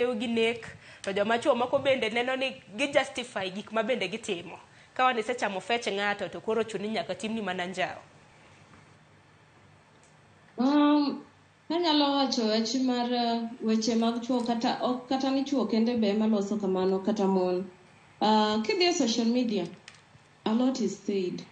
Gi nek to joma chuo moko bende neno ni gi justify gik ma bende gitimo. Ka wan isechamo fech ng'ato to koro chuni nyaka timni mana njawo. Anyalo wacho wach mar weche mag chuo, kata ok kata ni chuo kende be ema loso kamano, kata mon. Kidhi e social media, a lot is said.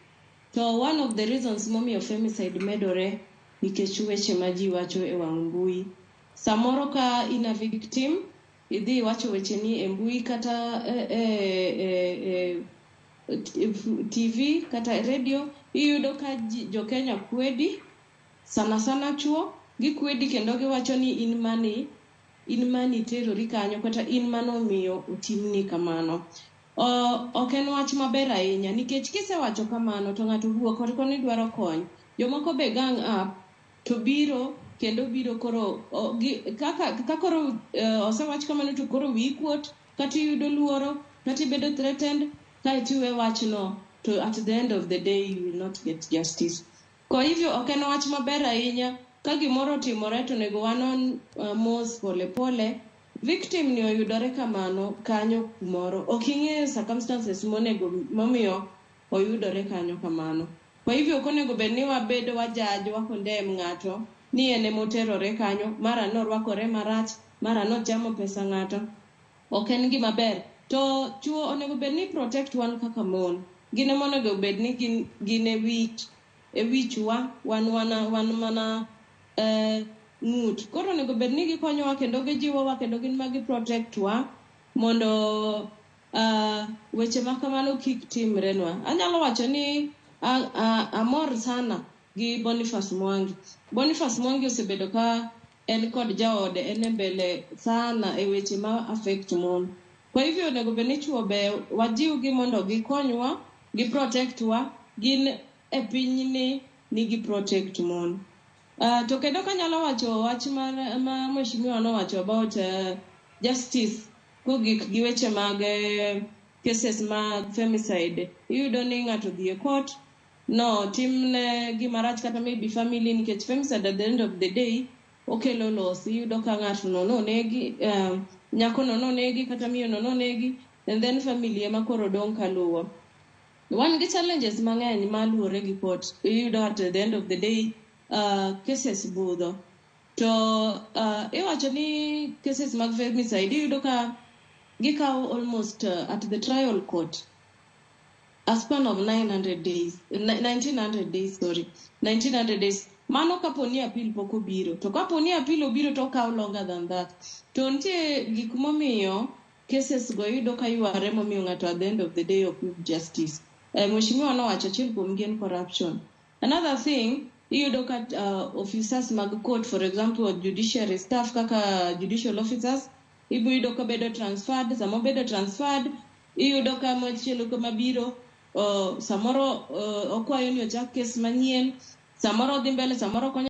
To one of the reasons momiyo femicide medore nikech weche ma ji wacho e wang' mbui. Samoro ka in a victim, idhi iwacho wecheni e mbui kata e TV kata radio, iyudo ka jo Kenya kwedi, sana sana chuo, gikwedi kendo giwacho ni in mani terori kanyo kata in manomiyo otimni kamano. Ok en wach maber ahinya nikech kisewacho kamano to ng'ato wuok oko ni dwaro kony. Jomoko be gang up to biro kendo biro koro kaka ka koro osewach kamano to koro wiyi kuot, kata iyudo luoro, kata ibedo threatened, kaeto iwe wachno, to at the end of the day you will not get justice. Kwa hivyo ok en wach maber ahinya. Ka gimoro otimore to onego wanon mos, pole pole. Victim ni oyudore kamano kanyo kumoro, ok ing'eyo circumstances monego momiyo oyudore kanyo kamano. Kwa hivyo ok onego bed ni wabedo wajudge, wacondemn ng'ato ni en emoterore kanyo, mara norwakore marach, mara nochamo pesa ng'ato. Ok en gima ber. To chuo onego bed ni protect wan kaka mon. Gin ema onego bed ni gin e wich e wichwa, wan mana ng'ut. Koro onego bed ni gikonyowa kendo gijiwowa kendo gin ma gi protect wa mondo weche ma kamano kik timrenwa. Anyalo wacho ni amor sana gi Boniface Mwangi. Boniface Mwangi osebedo ka en kod jaode en e mbele sana e weche ma affect mon. Kwa hivyo onego bed ni chuo be wajiwgi mondo gikonywa, gi protect wa, gin e pinyni ni gi protect mon. To kendo kanyalo wacho wach mar ma mheshimiwa nowacho about justice kogik gi weche mag cases mag femicide. Iyudo ni ng'ato odhi e court, no timne gima rach kata maybe family, nikech femicide at the end of the day okelo loss. Iyudo ka ng'atno nonegi, nyakono nonegi kata miyono nonegi, and then family ema koro dong' kaluwo. Wan gi challenges mang'eny maluwore gi court. Iyudo at the end of the day cases budho. To iwacho ni cases mag femicide, iyudo ka gikawo almost at the trial court a span of 900 days, 1900 days, sorry, 1900 days. Mano kapo ni appeal pok obiro. To kapo ni appeal obiro to okawo longer than that. To nitie gik momiyo cases go iyudo ka yware, momiyo ng'ato at the end of the day ok yud justice. Mheshimiwa nowacho achiel kuom gi en corruption. Another thing, iyudo ka officers mag court, for example judiciary staff kaka judicial officers, ibo yudo ka bedo transferred. Sama obedo transferred, iyudo ka machielo kama biro samoro okwayo ni ochak kes manyien, samoro odhi mbele, samoro konyo.